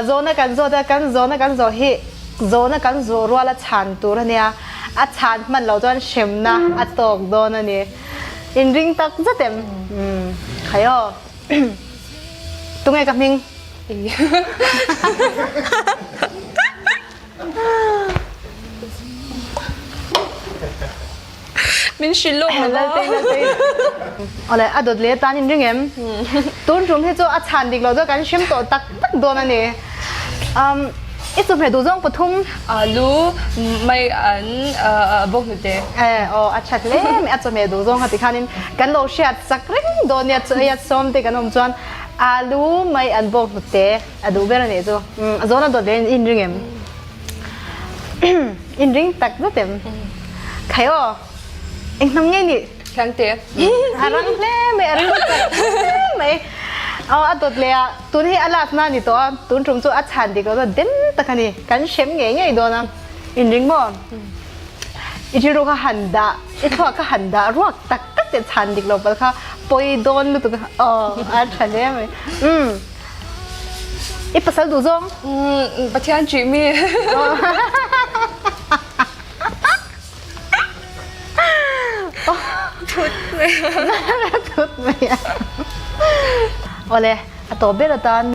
Zawhna kan zawt a, kan zawhna kan zawh hi zawhna kan zawh rual a chhan tur a nia, a chhan hman loh chuan hremna a tawk dawn a ni. Inring tak zet em? Khai aw. Tunge ka hming? Min hrilh lawk lo va. Awle, a dawt leh atan in ring em? Tun tum hi chu a chhan dik lo chu kan hrim tawh tak tak dawn a ni. Um, i chawhmeh duh zawng pathum. Alu, mai an bawk hnute. E, aw, a tha hle mai a chawhmeh duh zawng kha tikhanin kan lo hriat chak reng dawn nia, chaw ei a sawm te kan awm chuan alu, mai an bawk hnute a duh ber a nih chu. A zawn a dawt leh in ring em? In ring tak zet em? Khai aw, eng hnam ngei nih? Khiangte. A rang hle mai, a ring tak hle mai. Aw, a dawt leh a, tun hi a last na ni tawh a, tun tum chu a chhan dik lo chuan den tak a ni. Kan hrem ngei ngei dawn a. In ring maw? I rilru kha han dah, i thluak kha han dah ruak tak tak teh chhan dik lo pal kha pawi dawn lutuk a. Aw, a tha hle mai. Umm. I pasal duh zawng? Pathian ṭih mi. Thut mai. Thut mai a. Awle, a tawp ber atan.